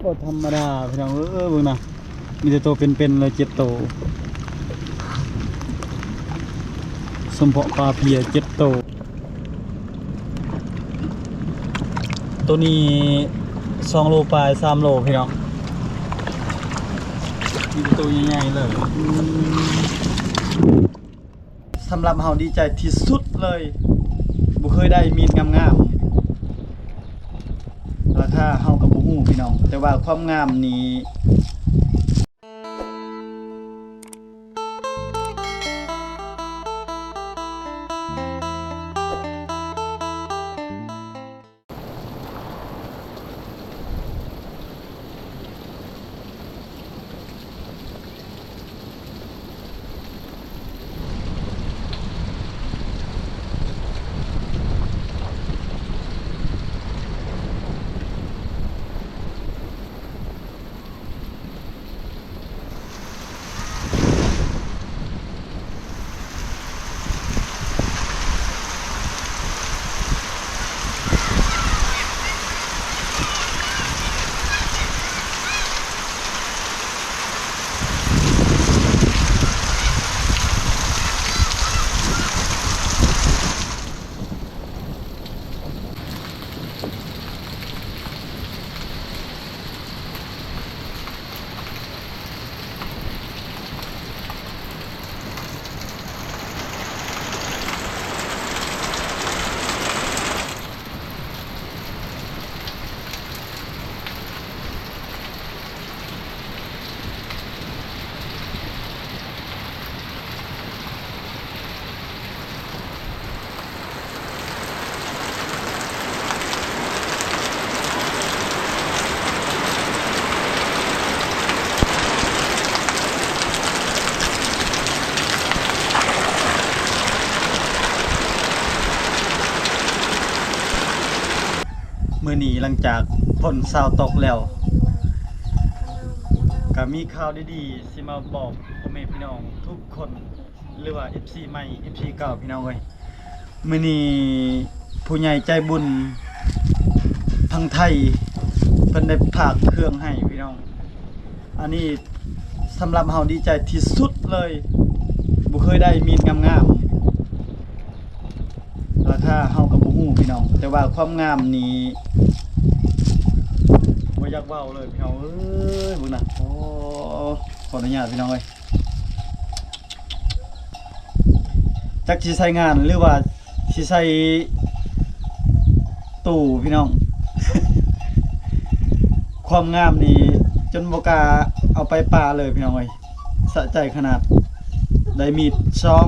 ບໍ່ທຳມະດາພີ່ນ້ອງເອີຍ ເບິ່ງນະ ມີແຕ່ໂຕເປັນໆເລີຍ ເຈັດໂຕ ສົມເພາະປາເພຍເຈັດໂຕ. ໂຕນີ້ສອງໂລປາຍ ສາມໂລພີ່ນ້ອງ ມີແຕ່ໂຕໃຫຍ່ໆເລີຍ. ສຳລັບເຮົາດີໃຈທີ່ສຸດເລີຍ ບໍ່ເຄີຍໄດ້ມີດງາມໆ ລາຄາເຮົາກໍບໍ່ຮູ້ພີ່ນ້ອງ ແຕ່ວ່າຄວາມງາມນີ້ ມື້ນີ້ຫຼັງຈາກຝົນເຊົາຕົກແລ້ວ ກໍມີຂ່າວດີໆຊິມາບອກພໍ່ແມ່ພີ່ນ້ອງທຸກຄົນ ຫຼືວ່າເອັຟຊີໃໝ່ ເອັຟຊີເກົ່າ ພີ່ນ້ອງເອີຍ. ມື້ນີ້ຜູ້ໃຫຍ່ໃຈບຸນທາງໄທ ເພິ່ນໄດ້ຝາກເຄື່ອງໃຫ້ພີ່ນ້ອງ ອັນນີ້ສຳລັບເຮົາດີໃຈທີ່ສຸດເລີຍ ບໍ່ເຄີຍໄດ້ມີດງາມໆ ລາຄາເຮົາກໍບໍ່ຮູ້ພີ່ນ້ອງ ແຕ່ວ່າຄວາມງາມນີ້ບໍ່ຢາກເວົ້າເລີຍພີ່ນ້ອງເອີຍ ເບິ່ງນະ ໂອ້ ຂໍອະນຸຍາດພີ່ນ້ອງເອີຍ. ຈັກຊິໃຊ້ງານ ຫຼືວ່າຊິໃສ່ຕູ້ພີ່ນ້ອງ ຄວາມງາມນີ້ຈົນບໍ່ກ້າເອົາໄປປ່າເລີຍພີ່ນ້ອງເອີຍ ສະໃຈຂະໜາດ ໄດ້ມີດສອງ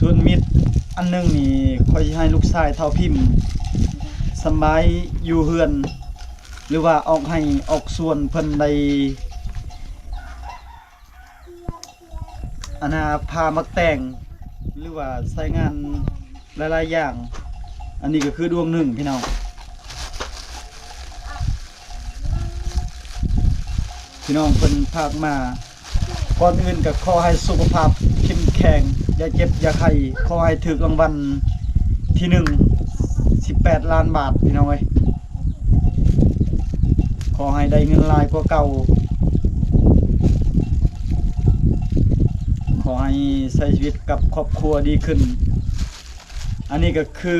ສ່ວນມີດອັນໜຶ່ງນີ້ ຂ້ອຍຊິໃຫ້ລູກຊາຍເຖົ້າພິມ ສຳບາຍຢູ່ເຮືອນ ຫຼືວ່າອອກໄຮ່ອອກສວນ ເພິ່ນໄດ້ ອັນນ່າ ຜ່າໝາກແຕງ ຫຼືວ່າໃຊ້ງານຫຼາຍໆຢ່າງ ອັນນີ້ກໍຄືດວງໜຶ່ງພີ່ນ້ອງ ພີ່ນ້ອງເພິ່ນຝາກມາ ກ່ອນອື່ນກໍຂໍໃຫ້ສຸຂະພາບເຂັ້ມແຂງ ຢ່າເຈັບຢ່າໄຂ້ ຂໍໃຫ້ຖືກລາງວັນທີໜຶ່ງ ສິບແປດລ້ານບາດ ພີ່ນ້ອງເອີຍ. ຂໍໃຫ້ໄດ້ເງິນຫຼາຍກວ່າເກົ່າ ຂໍໃຫ້ໃຊ້ຊີວິດກັບຄອບຄົວດີຂຶ້ນ ອັນນີ້ກໍຄື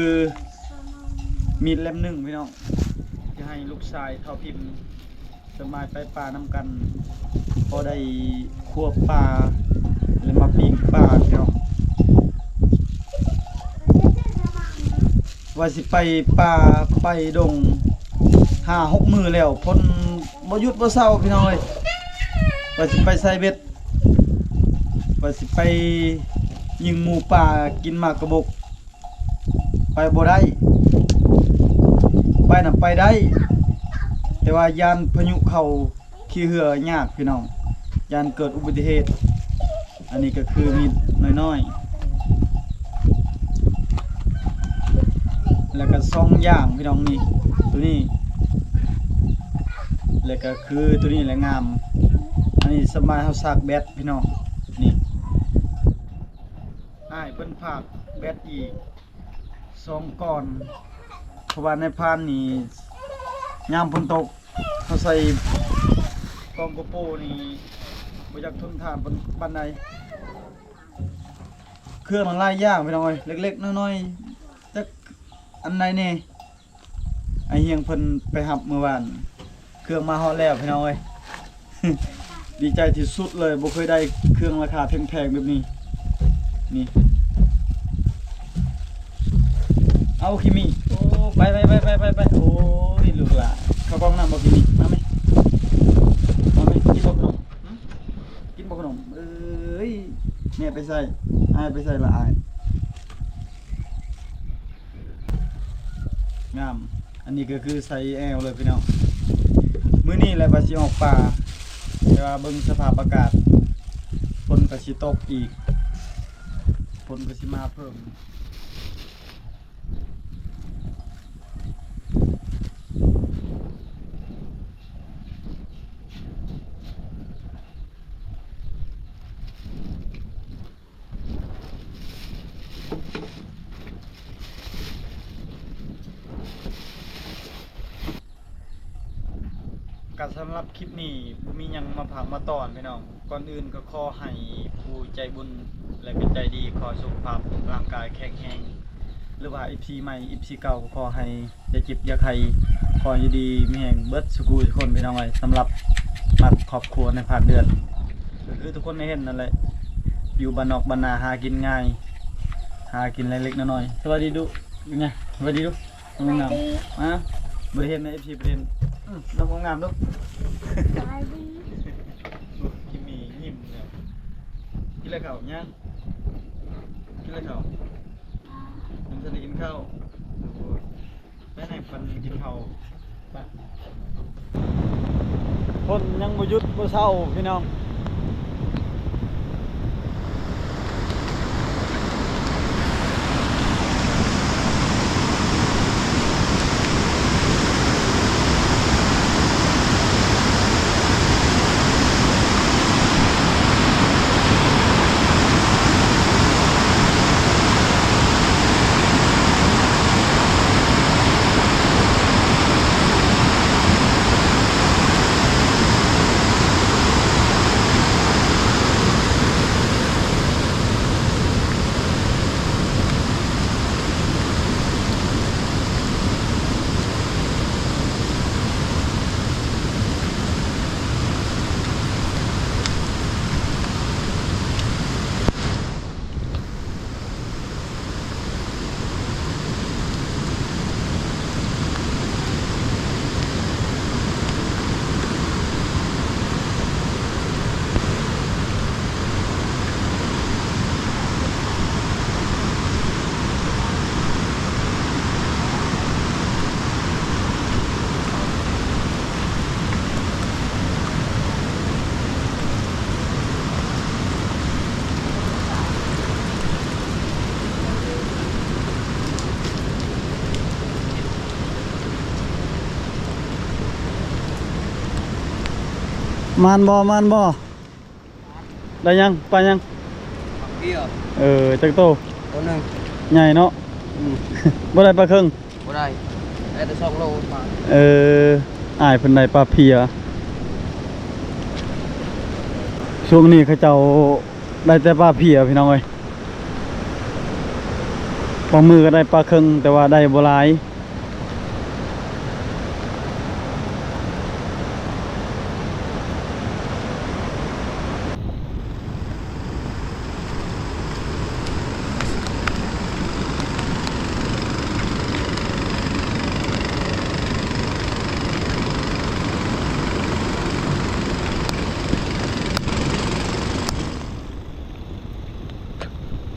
ມີດເຫຼັ້ມໜຶ່ງພີ່ນ້ອງ ທີ່ໃຫ້ລູກຊາຍເຖົ້າພິມ ສະບາຍໄປປ່ານຳກັນ ພໍໄດ້ຂົ້ວປາ ແລະມາປີ້ງປາພີ່ນ້ອງ ວ່າຊິໄປປ່າໄປດົງ ຫ້າຫົກມື້ແລ້ວ ຝົນບໍ່ຢຸດບໍ່ເຊົາພີ່ນ້ອງເອີຍ ວ່າຊິໄປໃສ່ເບັດ ວ່າຊິໄປຍິງໝູປ່າກິນໝາກກະບົກ ໄປບໍ່ໄດ້ ໄປນະໄປໄດ້ ແຕ່ວ່າຢ້ານພາຍຸເຂົ້າ ຂີ່ເຮືອຍາກພີ່ນ້ອງ ຢ້ານເກີດອຸບັດຕິເຫດ ອັນນີ້ກໍຄືມີດນ້ອຍໆ ແລ້ວກໍສອງຢ່າງພີ່ນ້ອງ ນີ້ ໂຕນີ້ ແລ້ວກໍຄືໂຕນີ້ແຫຼະງາມ ອັນນີ້ສະບາຍເຮົາສາກແບັດພີ່ນ້ອງ ນີ້ ອ້າຍເພິ່ນຝາກແບັດອີກ ສອງກ່ອນ ເພາະວ່ານາຍພານນີ້ ຍາມຝົນຕົກ ເຮົາໃສ່ກ້ອງໂກໂປນີ້ ບໍ່ຢາກທົນທານປານໃດ. ເຄື່ອງມັນຫຼາຍຢ່າງພີ່ນ້ອງເອີຍ ເລັກໆນ້ອຍໆ ຈັກອັນໃດແດ່. ອ້າຍຮຽງເພິ່ນໄປຮັບມື້ວານ ເຄື່ອງມາຮອດແລ້ວພີ່ນ້ອງເອີຍ ດີໃຈທີ່ສຸດເລີຍ ບໍ່ເຄີຍໄດ້ເຄື່ອງລາຄາແພງໆແບບນີ້. ນີ້ ເອົາ ຄິມິ ໂອ້ ໄປໆໆໆໆ ໂອ້ຍ ລູກຫຼານ ເຂົ້າຫ້ອງນ້ຳບໍ່ ຄິມິ ມາແມ່ ມາແມ່ ກິນບໍ່ຂະໜົມ ຫຶ? ກິນບໍ່ຂະໜົມ? ເອີຍ ແມ່ໄປໃສ? ອ້າຍໄປໃສລະອ້າຍ? ງາມ ອັນນີ້ກໍຄືໃສ່ແອວເລີຍພີ່ນ້ອງ. ມື້ນີ້ແຫຼະວ່າຊິອອກປ່າ ແຕ່ວ່າເບິ່ງສະພາບອາກາດ ຝົນກໍຊິຕົກອີກ ຝົນກໍຊິມາເພີ່ມ. ກໍສຳລັບຄລິບນີ້ບໍ່ມີຫຍັງມາຝາກມາຕ້ອນພີ່ນ້ອງ. ກ່ອນອື່ນກໍຂໍໃຫ້ຜູ້ໃຈບຸນ ແລະກໍໃຈດີ ຂໍໃຫ້ສຸຂະພາບຮ່າງກາຍແຂງແຮງ ຫຼືວ່າເອັຟຊີໃໝ່ ເອັຟຊີເກົ່າ ກໍຂໍໃຫ້ ຢ່າເຈັບຢ່າໄຂ້ ຂໍຢູ່ດີມີແຮງເບິດສູ່ຜູ້ສູ່ຄົນພີ່ນ້ອງເອີຍ. ສຳລັບມັກຄອບຄົວໃນພາກເດືອນ ກໍຄືທຸກຄົນໄດ້ເຫັນນັ້ນແຫຼະ ຢູ່ບ້ານນອກບ້ານນາຫາກິນງ່າຍ ຫາກິນເລັກໆນ້ອຍໆ. ສະບາຍດີດຸ ເປັນໄງ? ສະບາຍດີດຸ ນ້ອງງາມ ສະບາຍດີ ມາ ບໍ່ໄດ້ເຫັນໃນເອັຟຊີ ບໍ່ໄດ້ເຫັນ ອືມ ນ້ອງງາມດຸ ສະບາຍດີ. ໂອ້ຍ ກິນໝີ່ຍິ້ມແລ້ວ ກິນແລ້ວເຂົ້າຍັງ? ກິນແລ້ວເຂົ້າ? ຍັງບໍ່ທັນໄດ້ກິນເຂົ້າ. ໂອ້ຍ ໄປໃຫ້ມັນກິນເຂົ້າ ໄປ. ຝົນຍັງບໍ່ຢຸດບໍ່ເຊົາພີ່ນ້ອງ. ມານບໍ່ ມານບໍ່? ໄດ້ຍັງ? ປາຍັງ? ເອີ ຈັກໂຕ? ໂຕໜຶ່ງ. ໃຫຍ່ເນາະ. ອືມ. ບໍ່ໄດ້ປາເຄິງ? ບໍ່ໄດ້ ໄດ້ແຕ່ສອງໂລປາຍ. ເອີ ອ້າຍເພິ່ນໄດ້ປາເພຍ. ຊ່ວງນີ້ເຂົາເຈົ້າໄດ້ແຕ່ປາເພຍ ພີ່ນ້ອງເອີຍ. ບາງມື້ກໍໄດ້ປາເຄິງ ແຕ່ວ່າໄດ້ບໍ່ຫຼາຍ.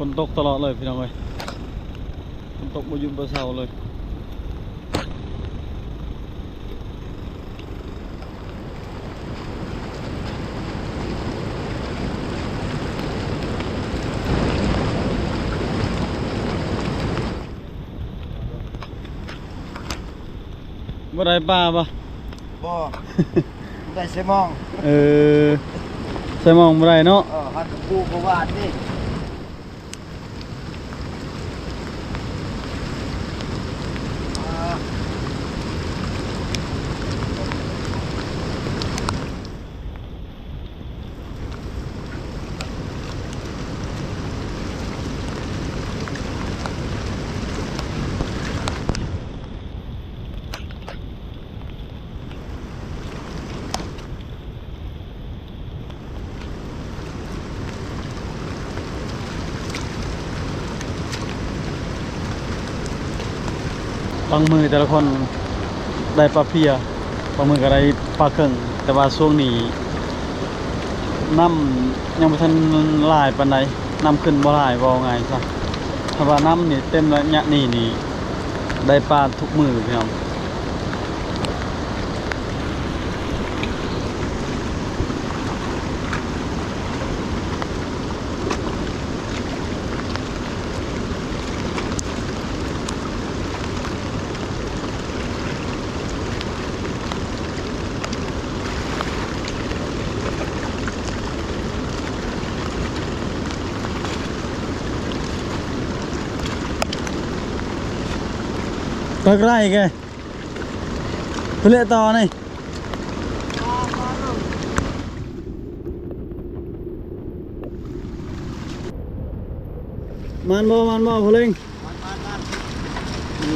ຝົນຕົກຕະຫຼອດເລີຍພີ່ນ້ອງເອີຍ ຝົນຕົກບໍ່ຢຸດບໍ່ເຊົາເລີຍ. ບໍ່ໄດ້ປາບໍ່? ບໍ່ ໄດ້ໄຊມອງ. ເອີ ໄຊມອງບໍ່ໄດ້ເນາະ. ເອີ ຫາກະປູເມື່ອວານນີ້. ອ່າ ບາງມື້ແຕ່ລະຄົນໄດ້ປາເພຍ, ບາງມື້ກໍໄດ້ປາເຄິ່ງ, ແຕ່ວ່າຊ່ວງນີ້ນ້ຳຍັງບໍ່ທັນຫຼາຍປານໃດ, ນ້ຳຂຶ້ນບໍ່ຫຼາຍ ເວົ້າງ່າຍຊະ. ຖ້າວ່ານ້ຳນີ້ເຕັມໄລຍະນີ້ນີ້ ໄດ້ປາທຸກມື້ພີ່ນ້ອງ. ປາກະໄລແກ ໄປເລາະຕໍ່ນີ້. ມານບໍ່ ມານບໍ່ ພໍ່ເລັງ? ໂອ້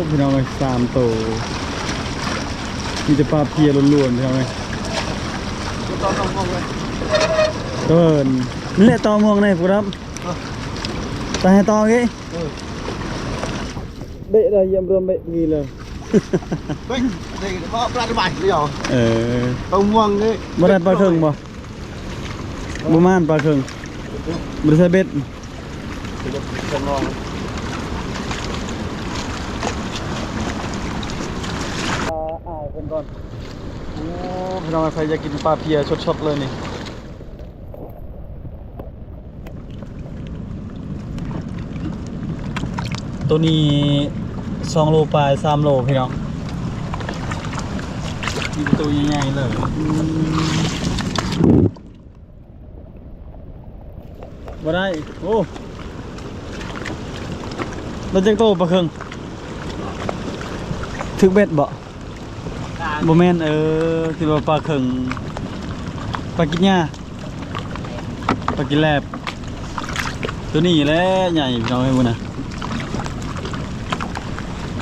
ພີ່ນ້ອງເອີຍ ສາມໂຕ ມີແຕ່ປາເພຍລ້ວນໆ ພີ່ນ້ອງເອີຍ. ເອີ ນີ້ແຫຼະຕໍ່ມ່ວງນີ້ ຜູ້ດຳ ຕາຍໃຫ້ຕໍ່ອີກ. ເອີ ເບະເລີຍ ຢ້ຽມລວມເບະນີ້ເລີຍ. ເອີ ເອົາມ່ວງນີ້ ບໍ່ໄດ້ປາເຄິ່ງບໍ່? ບໍ່ມານປາເຄິ່ງ ບໍ່ໄດ້ໃສ່ເບັດ. ອາຍເພິ່ນກ່ອນ. ໂອ້ ພີ່ນ້ອງ ໃຜຢາກກິນປາເພຍສົດໆເລີຍນີ້. ໂຕນີ້ສອງໂລປາຍ ສາມໂລ ພີ່ນ້ອງ ມີແຕ່ໂຕໃຫຍ່ໆເລີຍ. ບໍ່ໄດ້. ໂອ້ ໄດ້ຈັກໂຕປາເຄິ່ງ? ຖືກເບັດບໍ່? ບໍ່ແມ່ນ ເອີ ຄິດວ່າປາເຄິ່ງ ປາກິນຫຍ້າ ປາກິນແລບ. ໂຕນີ້ແຫຼະໃຫຍ່ ພີ່ນ້ອງເອີຍ ພຸ້ນນະ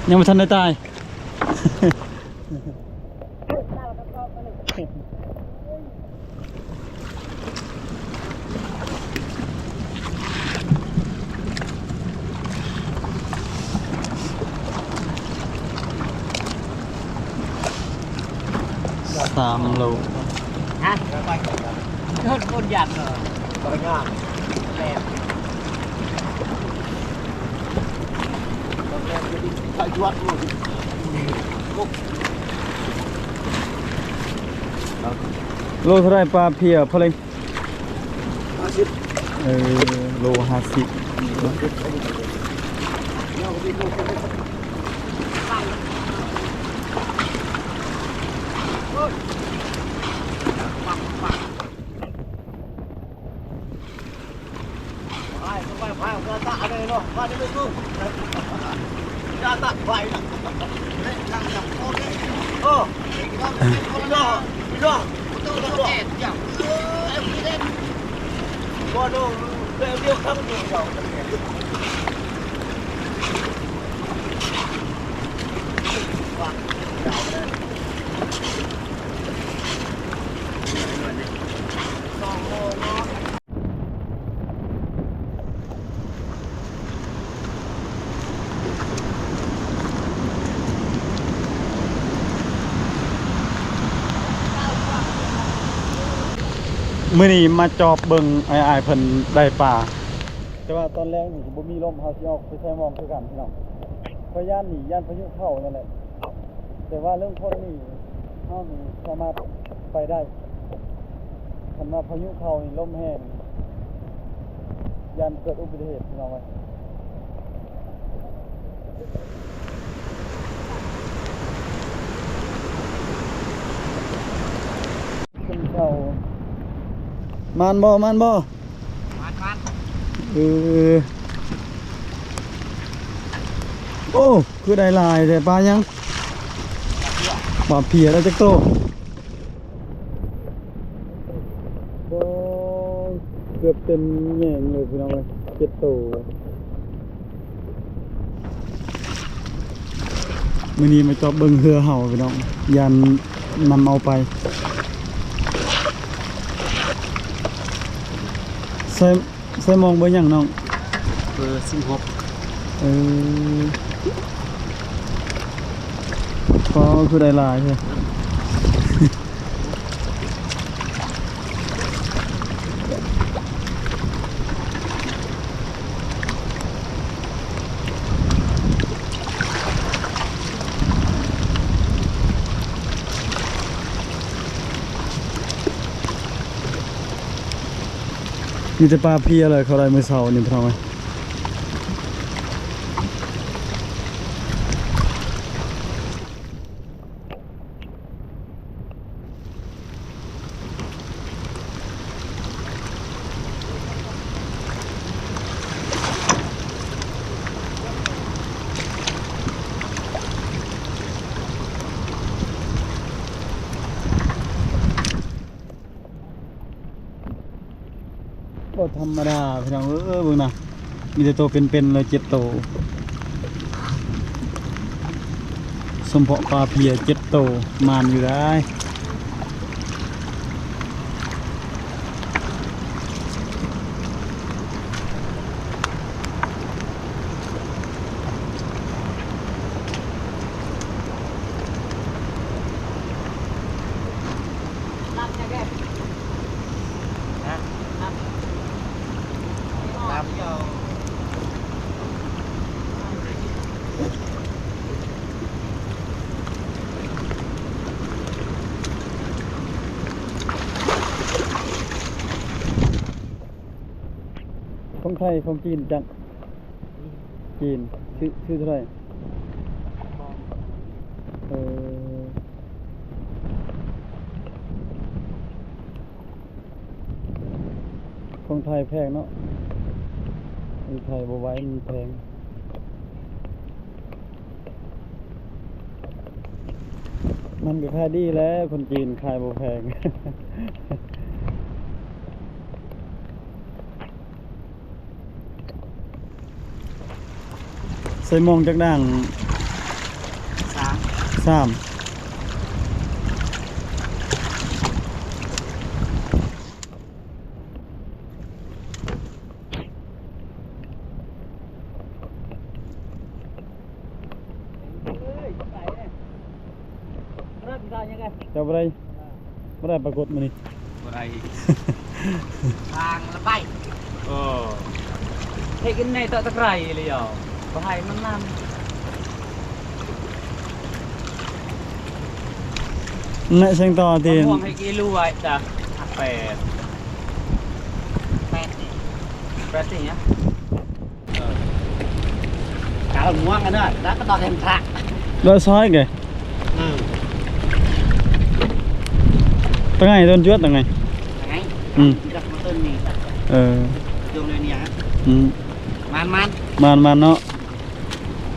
ຍັງບໍ່ທັນໄດ້ຕາຍ. ສາມໂລ ຮະ ຄົນ ຄົນຍັງເນາະ ບໍ່ຍາກແຫຼະ. ໂລເທົ່າໃດປາເພຍ ພໍ່ເລັງ? ຫ້າສິບ ເອີ ໂລຫ້າສິບ. ມື້ນີ້ມາຈອບເບິ່ງອ້າຍໆເພິ່ນໄດ້ປາ ແຕ່ວ່າຕອນແລງນີ້ຊິບໍ່ມີລົມ ເຮົາຊິອອກໄປໃສ່ມອງຄືກັນພີ່ນ້ອງ. ຂ້ອຍຢ້ານນີ້ ຢ້ານພາຍຸເຂົ້ານັ້ນແຫຼະ. ແຕ່ວ່າເລື່ອງຄົນນີ້ ເຮົານີ້ສາມາດໄປໄດ້. ຄັນວ່າພາຍຸເຂົ້ານີ້ລົມແຮງ ຢ້ານເກີດອຸບັດຕິເຫດ ພີ່ນ້ອງເອີຍ. ຂຶ້ນເຂົາ ມານບໍ່ ມານບໍ່? ມານ ມານ. ເອີ ໂອ້ ຄືໄດ້ຫຼາຍແທ້. ປາຫຍັງ? ປາເພຍ. ປາເພຍໄດ້ຈັກໂຕ? ໂອ້ຍ ເກືອບເຕັມແຍງເລີຍພີ່ນ້ອງເອີຍ ເຈັດໂຕ. ມື້ນີ້ມາຈອບເບິ່ງເຮືອເຮົາພີ່ນ້ອງ ຢ້ານນຳເອົາໄປ. ໃສ່ ໃສ່ມອງເບີຫຍັງນ້ອງ? ເບີສິບຫົກ. ເອີ ໂອ້ ອໍ ຄືໄດ້ຫຼາຍແທ້. ມີແຕ່ປາເພຍເລີຍ ເຂົາໄດ້ມື້ເຊົ້ານີ້ພີ່ນ້ອງເອີຍ. ບໍ່ທຳມະດາພີ່ນ້ອງເອີຍ ເບິ່ງນະ ມີແຕ່ໂຕເປັນໆເລີຍ ເຈັດໂຕ ສົມເພາະປາເພຍເຈັດໂຕ ໝານຢູ່ໄດ໋. ຂອງໄທ ຂອງຈີນຈັກ? ຈີນ ຊື້ ຊື້ເທົ່າໃດ? ເອີ ຂອງໄທແພງເນາະ ຂອງໄທບໍ່ໄຫວ ມັນແພງ. ມັນກໍຂາຍດີແຫຼະ ຄົນຈີນຂາຍບໍ່ແພງ. ໃສ່ມອງຈັກດ່າງ? ສາມ ສາມ. ເຈົ້າບໍ່ໄດ້ ບໍ່ໄດ້ປາກົດມື້ນີ້ ບໍ່ໄດ້ ທາງລະໄປ ເອີ ເຮັດກິນໃນເຕາະຕະໄກເລີຍ ບໍ່ໃຫ້ມັນນຳ ແນະ ແຊງຕໍ່ຕິ ມະມ່ວງໃຫ້ກິໂລໄວ້ຈ້ະ ແປດ ແປດນີ້ ແປດນີ້ຫຍັງ? ເອີ ກາລະມ່ວງກັນເດີ ແລ້ວກໍຕ້ອງເຫັນພະ ແລ້ວຊອຍເກ ເອີ ຕະໄງ ຕົ້ນຈວດຕະໄງ ຕະໄງ ອືມ ຈັກມາຕົ້ນນີ້ ເອີ ຈົງເລີຍນີ້ ອືມ ມານໆ ມານໆເນາະ.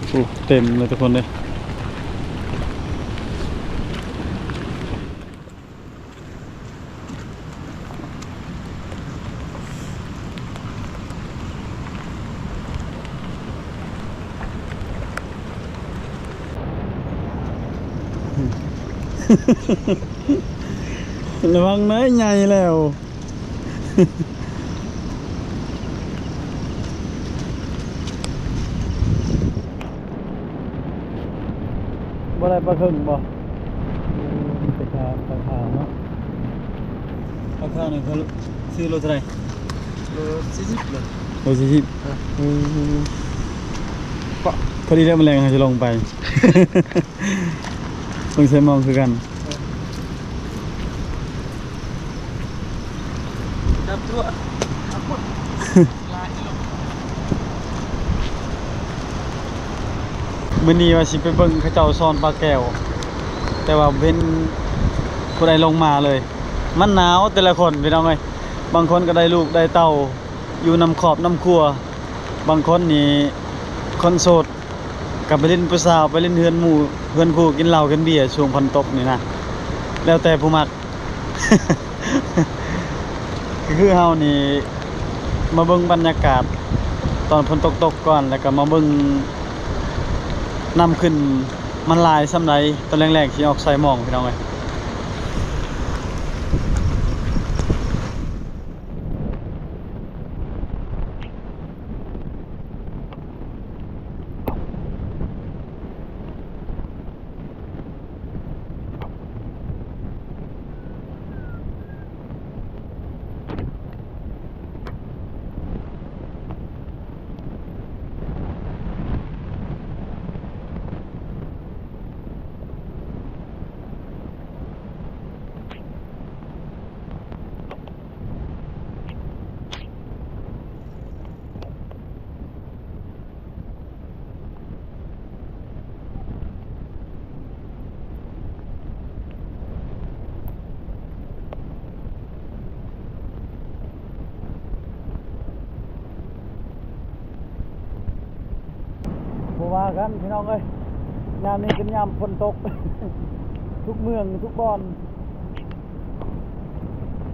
ໂອ້ ເຕັມເລີຍທຸກຄົນເດີ. ລະວັງເດີ ໃຫຍ່ແລ້ວ. ບໍ່ໄດ້ປາເຄິ່ງບໍ່? ເອີ ມີແຕ່ປາ ປາຂາວເນາະ. ປາຂາວນີ້ເຂົາຊື້ໂລເທົ່າໃດ? ໂລສີ່ສິບເລີຍ. ໂລສີ່ສິບ ເອີ ເອີ ພໍດີແລ້ວ ມື້ແລງເຮົາຊິລົງໄປ. ເບິ່ງໃສ່ມອງຄືກັນ ຈັບຕົວ ມື້ນີ້ວ່າຊິໄປເບິ່ງເຂົາເຈົ້າຊ້ອນປາແກ້ວ ແຕ່ວ່າບໍ່ເຫັນຜູ້ໃດລົງມາເລີຍ. ມັນໜາວແຕ່ລະຄົນ ພີ່ນ້ອງເອີຍ ບາງຄົນກໍໄດ້ລູກໄດ້ເຕົ້າ ຢູ່ນຳຄອບນຳຄົວ ບາງຄົນນີ້ຄົນໂສດ ກໍໄປຫຼິ້ນຜູ້ສາວ ໄປຫຼິ້ນເຮືອນໝູ່ເຮືອນຄູ່ ກິນເຫຼົ້າກິນເບຍຊ່ວງຝົນຕົກນີ້ນະ ແລ້ວແຕ່ຜູ້ມັກ. ຄືເຮົານີ້ມາເບິ່ງບັນຍາກາດຕອນຝົນຕົກໆກ່ອນ ແລ້ວກໍມາເບິ່ງນ້ຳຂຶ້ນ ມັນຫຼາຍສ່ຳໃດ ຕອນແລງໆຊິອອກໃສ່ມອງ ພີ່ນ້ອງເອີຍ. ເ ກັນພີ່ນ້ອງເອີຍ ຍາມນີ້ເປັນຍາມຝົນຕົກ ທຸກເມືອງທຸກບ່ອນ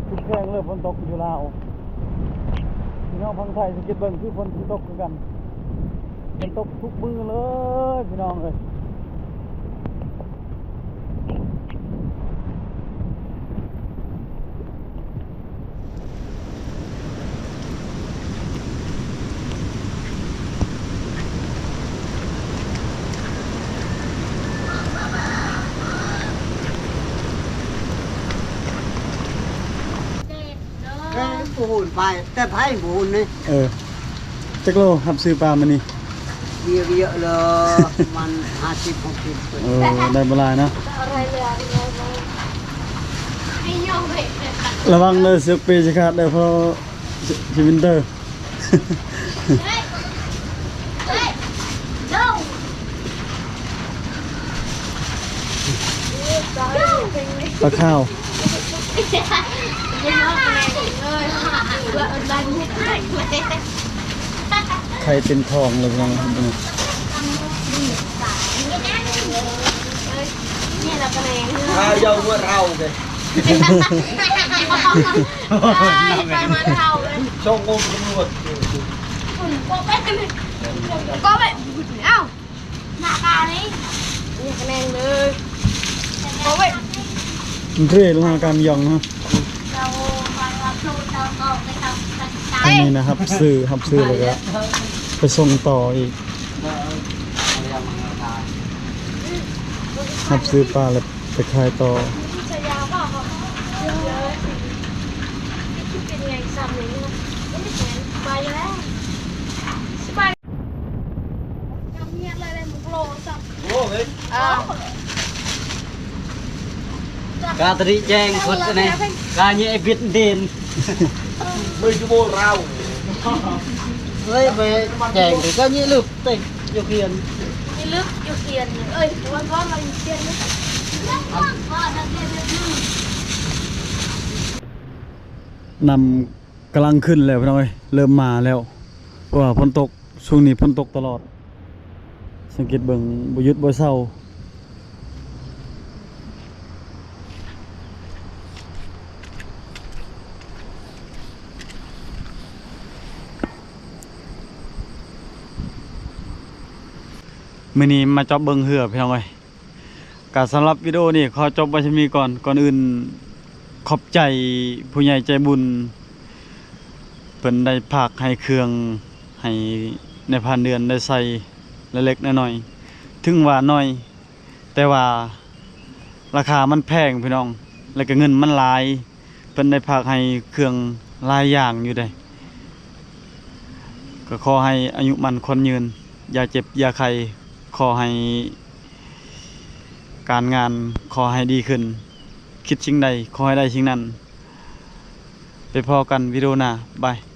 ທຸກແຂວງເລີຍຝົນຕົກຢູ່ລາວ. ພີ່ນ້ອງຝັ່ງໄທສັງເກດເບິ່ງ ຄືຝົນຊິຕົກຄືກັນ ຝົນຕົກທຸກມື້ເລີຍພີ່ນ້ອງເອີຍ. ເອີ ບໍ່ຮູ້ໄປ ແຕ່ໄຜບໍ່ຮູ້ນີ້. ເອີ ຈັກໂລຮັບຊື້ປາມື້ນີ້? ເຍອະໆ ເລີຍ ປະມານຫ້າສິບ ຫົກສິບ ເອີ ໄດ້ບໍ່ຫຼາຍເນາະ. ລະວັງເດີ ເຊວເປຊິຂາດເດີ ເພາະຊິວິນເຕີ. ປາຂາວ ໄຂ່ເຕັມທ້ອງເລີຍພີ່ນ້ອງ. ເຣລະຫາການຢ່ອງເນາະ. ອັນນີ້ນະ ຮັບຊື້ ຮັບຊື້ແລ້ວກະໄປສົ່ງຕໍ່ອີກ ຮັບຊື້ປາແລ້ວໄປຂາຍຕໍ່. ກາຕະລິແຈ້ງຄົນນີ້ ກາເຍເອບິດເດນ ເບິ່ງຢູ່ໂມລາວ ເອີຍ ໄປແຈ້ງກາເຍລຶກເຕ ຢູ່ຂຽນ ມີລຶກຢູ່ຂຽນ ເອີຍ ວັນໆ ເຮົາຢູ່ຂຽນ. ນ້ຳ ກຳລັງຂຶ້ນແລ້ວພີ່ນ້ອງເອີຍ ເລີ່ມມາແລ້ວ ເພາະວ່າຝົນຕົກ ຊ່ວງນີ້ຝົນຕົກຕະຫຼອດ ສັງເກດເບິ່ງບໍ່ຢຸດບໍ່ເຊົາ. ມື້ນີ້ມາຈອບເບິ່ງເຮືອພີ່ນ້ອງເອີຍ. ກະສຳລັບວິດີໂອນີ້ຂໍຈົບໄວ້ຊ່ຳນີ້ກ່ອນ. ກ່ອນອື່ນຂອບໃຈຜູ້ໃຫຍ່ໃຈບຸນ ເພິ່ນໄດ້ຝາກໃຫ້ເຄື່ອງໃຫ້ນາຍພານເດືອນໄດ້ໃສ່ເລັກໆ ນ້ອຍໆ ເຖິງວ່າໜ້ອຍ ແຕ່ວ່າລາຄາມັນແພງພີ່ນ້ອງ ແລະກະເງິນມັນຫຼາຍ. ເພິ່ນໄດ້ຝາກໃຫ້ເຄື່ອງຫຼາຍຢ່າງຢູ່ເດ້ ກໍຂໍໃຫ້ອາຍຸໝັ້ນຂວັນຍືນ ຢ່າເຈັບຢ່າໄຂ້ ຂໍໃຫ້ການງານຂໍໃຫ້ດີຂຶ້ນ ຄິດສິ່ງໃດຂໍໃຫ້ໄດ້ສິ່ງນັ້ນ. ໄປພໍ້ກັນວິດີໂອໜ້າ ບາຍ.